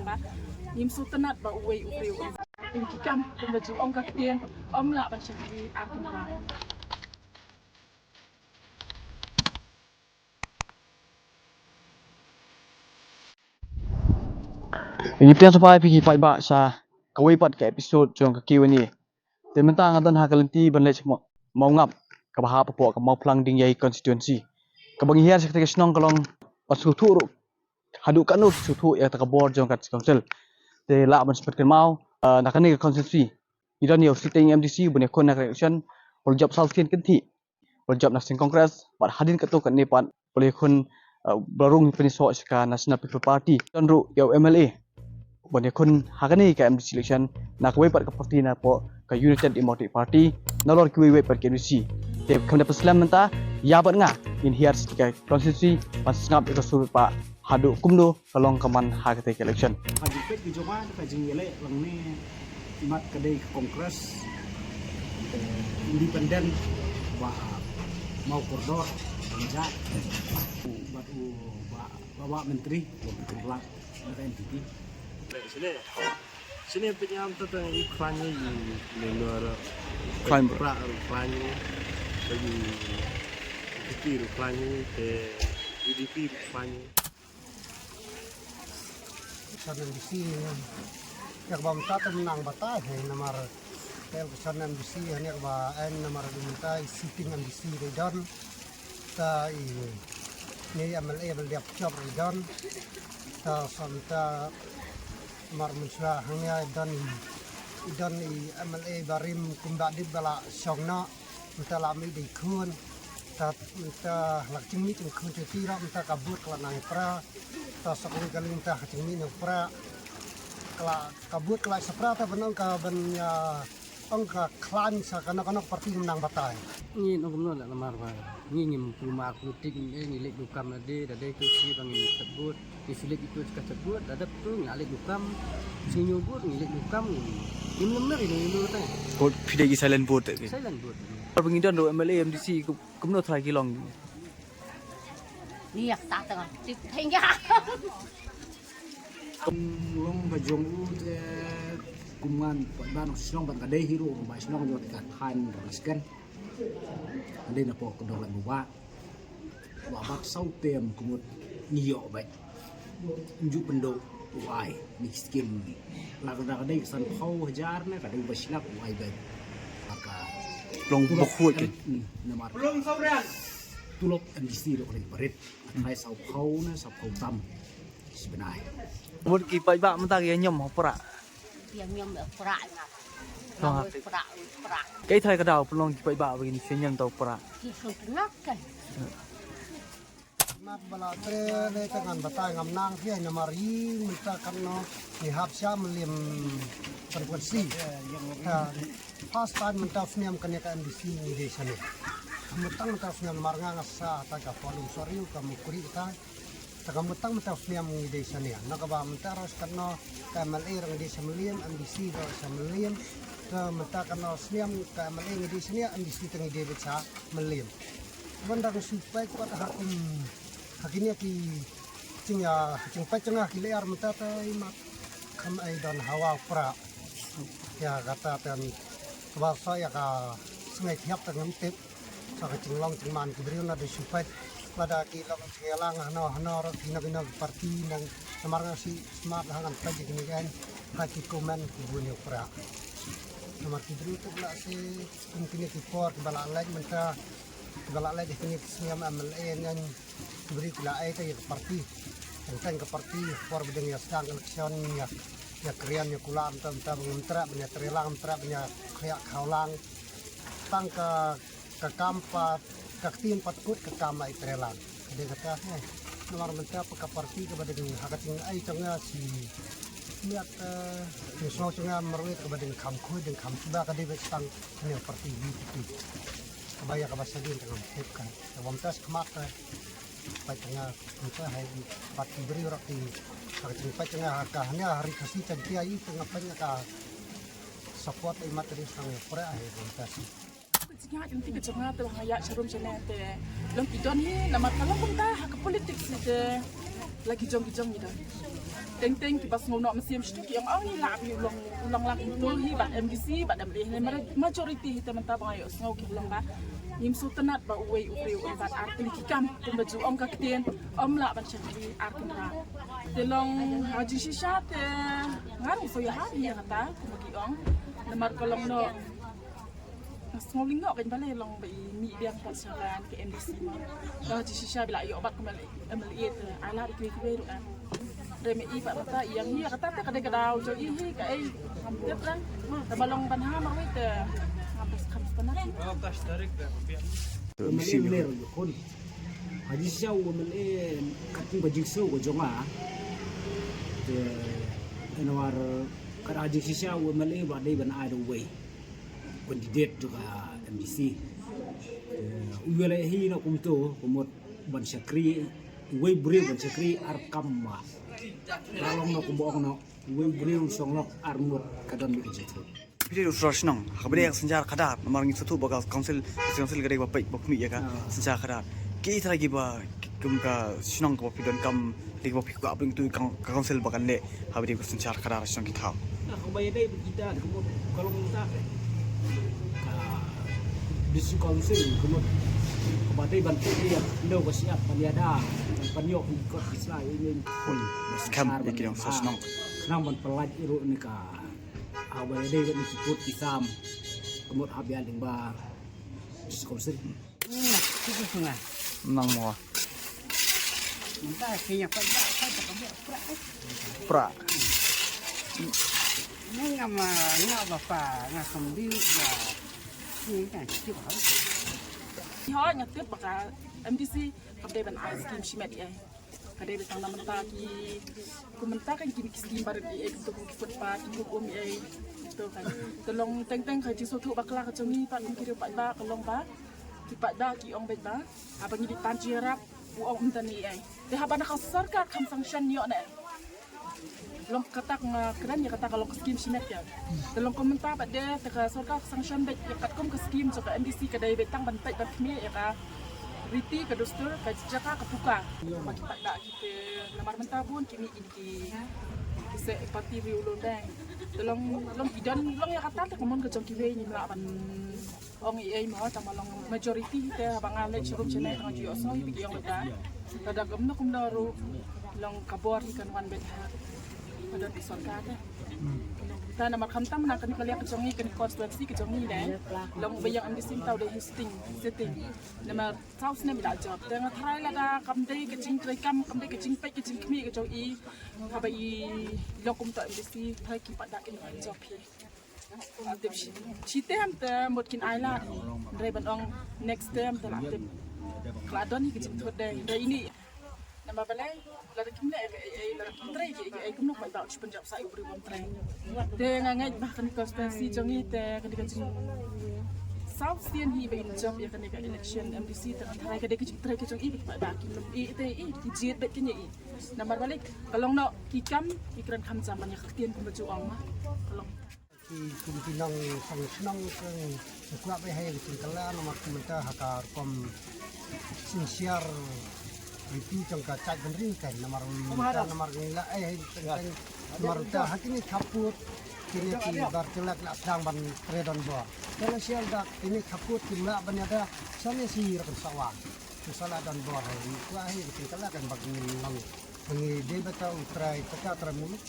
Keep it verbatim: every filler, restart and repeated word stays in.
Ba ngim sngewtynnat ba uwei u briew um, ïa ki kam kumba ju ong ka ktien, ym lah ban shakri ar tyngka. Ngi pdiang sngewbha ïa phi ki paidbah sha kawei pat ka episode jong ka Q and A. Te mynta nga don ha ka lynti ban leit sha Mawngap, kaba hap hapoh ka Mawphlang Dingïei constituency. Kaba ngi hiar sha katei ka shnong ka long ban sngewthuh ruh haduh katno ki sngewthuh ïa kata ka bor jong ka council. Te lah ban sngewthuh kynmaw, eh, na kane ka constituency ngi don ïa u sitting M D C uban ïakhun ha ka election, u la jop saw sien kynthih, u la jop na seng Congress, bad hadien katto katne pat u la ïakhun, eh, ba rung pynïasoh sha ka National People Party. Don ruh ïa u M L A uban ïakhun ha kane ka M D C election na kawei pat ka party napoh ka United Democratic Party, nalor kiwei wei pat ki M D C. Te kham da pynslem mynta, ïa bad nga ngin hiar sha ka constituency ban sngap ïa ka sur paidbah haduh kumno ka long ka man ha katei ka election. Ka jingpeit ka jong nga, ka jingïaleh lang ne, imat ka dei ka Congress, eh, independent, ba Mawkordor, Banjak, bad u ba, ba, ba menteri, ba menteri lang, na ka N P P. Sini, sini penyam tentang iklan ni, menor, Crime. Pra, iklan ni, bagi, P P iklan ni, ke, U D P iklan ni. Election M D C ïa kaba mynta te nang batai hi namar te election M D C hangne kaba en namar mynta i sitting M D C dei don. Te i ne M L A ba la dep jop dei don. Te sa mynta namar mynshwa hangne i don i, i don i M L A barim kumba dip ba la shong noh. Mynta la mih dei khun. Te mynta la ka jingmih jingkhun te ti ruh mynta ka vote ka la nang pra. Te sa kawei ka liang mynta ka jingmih nang pra. Ka la ka vote ka la sa pra te ban ong ka ban ïa ong ka khlaiñ sa kano kano ka party nang batai. Ngi nong kumno la namar ba ngi ngim kulmar politik, ngi leit lukam na dei da dei tu si ba ngim thep vote. Ngi shu leit itu ka thep vote, da dep tu ngi leit lukam. Shu ñiew vote ngi leit lukam. Ngim lem mer ino ino te. Ko phi dei ki silent vote te ki. Silent vote. Ar ba ngi don ruh M L A, M D C, kum, kumno trai ki long. Ni yak ta tengah tip tengah. Kum long ka jong u te kum ngan pat ban shnong ban ka dei hero ba shnong jong ka than ba sken. Ka dei na pok ka dong la ba. Wa bat saw tem kumut ngi ïoh bad. Nju pyndoh u ai ni skim. La ka da ka dei san phew hajar ne ka dei ba shi lak u ai bad. Ka long ba khuid. Namar tulop M D C ruh ka dei barit. Ka trai saw phew ne saw phew tam. Shi bnai. Mut ki paidbah mynta ki ïa ñiom ha pra. Ïa ñiom ha pra nga. Pra pra. Kaei trai ka daw pynlong ki paidbah ba kin ïa ñiom ha pra. Ki sngewtynnat kan. Mat ba la tre ne te ngan batai ngam nang phi namar ïing mynta katno ngi hap sha Mylliem constituency. Ta first time mynta u snem kane ka M D C ngi dei shane. Mynta mynta u snem namar nga nga sah ta ka Paul Umsariu ka Mukri ta. Ta ka mynta mynta u snem ngi dei shane. Na kaba mynta ruh katno ka M L A ruh ngi dei sha Mylliem, M D C ruh sha Mylliem. Ta mynta katno u snem ka M L A ngi dei shane, M D C te ngi dei beit sha Mylliem. Ban dang shu peit pat ha kum ha kine ki jingïa, jingpeit jong nga ki lyer mynta te i mat kham ai don hawa pra. Ïa kata ten kaba sa ïa ka sngai thiap te ngam tip. Sa ka jinglong jingman ki briew na dei shu peit. Lada ki long jingïalang hano hano ruh kino kino ki party nang namar nga shi smat ha ngan peit ïa kine ki ha ki comment ki bun ïa pra. Namar ki briew te la shi Kum kine ki por kiba la leit mynta, kiba la leit kine ki snem M L A ngan ki briew ki la ai te ïa ka party. Teng teng ka party por ba dang ïa sdang election ïa, ïa krian ïa kular mynta mynta ba ngam treh ban ïa trei lang, mynta ban ïa khliah khaw lang. Tang ka, ka kam pat, ka ktien pat kut ka kam ai trei lang. Ka dei kata, eh. Namar mynta pat ka party kaba dang ha ka jingai jong nga shi miat, eh, jingsngew jong nga marwei kaba dang kham khuid dang kham suba ka dei ba tang kane ka party V P P. Kaba ïa kaba sa dien tang kham khuid ka. Kaba mynta shi khmat ka. Peit jong nga mynta hai party briew rak ti. Ha ka jingpeit jong nga ha ka hynne ha ri Khasi jong ki ai tang peit nga ka support i mat ri sang ïa pra hai mynta shi. Ka jingïaid lynti ka jong nga te ba nga ïaid sharum shane te long ki don hi namar ka long kumta ha ka politics te la ki jong ki jong ngi don. Teng teng kiba sngew noh mynsiem shtu ki ong, ong ngi lah ba u long, u long lang u to hi bad M D C bad M L A ne, majority hi te mynta ba nga ïohsngew ki long ba ngim sngewtynnat ba uwei u briew u bad ar tylli ki kam kumba ju ong ka ktien, ym lah ban shakri ar kynrad. Te long ha jingshisha te nga ruh shu ïa ha ïa kata kumba ki ong. Namar ka long noh Nga sngew lyngngoh kein balei long ba i mih biang pat sha ka M D C mo. Nga jingshisha ba la ïoh bat kum M L A te ai lad ïa kiwei kiwei ruh. Re me i pat kata i ïa ngi kata te ka dei ka daw jong i hi kaei ngam tip re. Te ba long ban ha marwei te ngam bes kham sngewtynnat. M L A u ler ïa khun. Ha jingshisha u M L A kat kum ka jingsngew ka jong nga. Te namar kat ha jingshisha u M L A ba dei ban ai da uwei candidate jong ka M D C. Eh, u ïa leh hi na kumto, ka mut ban shakri, uwei briew ban shakri ar kam ma. Ka long na kumba ong na, uwei briew shong lok ar ngut ka don bad ka jingthut. Phi dei u sor shnong, ha kaba dei ka synshar khadar, namar ngi sngewthuh ba ka council, council ka dei ba peit ba khmih ïa ka synshar khadar. Ki trai kiba kum ka shnong kaba phi donkam, dei kaba phi kwah pyntu ka council ba kan leh ha ba dei ka synshar khadar shnong ki thaw. Ka ba ïadei bad kita ka mut ka long ta ka district council ka mut ka ba dei ban pynïa ndo ka siap ban ïada ban pynïoh ki kot ki sla ïa ngi. Skhem ïa ki nong sa shnong. Nang ban pynlait ïa ruh ni ka ha ba ïadei bad ni ki kot ki sam ka mut ha ba ïadei ba district council. Nang mo. Pra. Ho nga tip ba ka M D C ka dei ban ai skim shimet ïa. Ka dei ba tang na mynta ki kum mynta kan ki skim barit ïa ki to ki footpath ki kum ïa to kan. Te long teng teng ka jingsngewthuh bakla ka jong ngi pat ki riew paidbah ka long ba ki paidbah ki ong beit ba haba ngi dei pan jingïarap u ong mynta ne ïa. Te haba na ka sorkar kham sanction ïoh ne. Long kata nga kren ïa kata ka long ka skim shimet ïa. Te long kum mynta pat de te ka sorkar sanction beit ïa katkum ka skim jong ka M D C ka dei beit tang ban peit ban khmih ïa ka riti ka dustur ka jaka ka puka. Ba ki paidbah ki te namar mynta bun ki mih ki ki se party riewlum dang. Te long long ki don long ïa kata te ka mon ka jong kiwei ngim lah ban ong ei ei mo tang ba long majority te haba nga leit sha rum sha nai tang ju ong soi ba ki ong beit ba. Lada kumno kumno ruh long ka bor hi kan wan beit ha ka don ka sorkar te. Te namar khamtam na kane ka liang ka jong ngi kane constituency ka jong ngi dang long ba ïa M D C mynta u dei hi sitting sitting. Namar saw snem i la jop te nga tharai lada kam dei ka jingtrei kam kam dei ka jingpeit ka jingkhmih ka jong i haba i long kum to M D C tharai ki pat da kin jop hi. Tip shi term te mut kin ai lad. Hynrei ban ong next term te la tip. Ka la don hi ka jingthut dei. Hynrei ini namar balei lada kim leh ei ei lada kim trei ei ei kumno pat da u shu pynjop sa u briew bym trei. Te nga ngeit ba kane constituency jong ngi te kane ka jing saw sien hi ba in jop ïa kane ka election M D C te nga tharai ka dei ka jingtrei ka jong i ba ki pat da ki lum i te i ki jied beit kane i. Namar balei ka long noh ki kam ki kren kham jam ban ïa ka ktien kumba ju ong ma. Ka long Ki kum ki nong song shnong ki kwah beit ha ka jingkylla namar kumta ha ka rukom synshar riti jong ka jaitbynriew kan namar mynta namar ngi la ai ha namar ta ha kine ki hapdeng kine ki bar tylli la sdang ban trei donbor. Te la shisha da kine ki hapdeng kim lah ban ïada shane shi rukom sawa. Ki sa la donbor ha ngi kwah ha ka jingkylla kan ba ngi long ba ngi dei beit u trai ta ka trai muluk.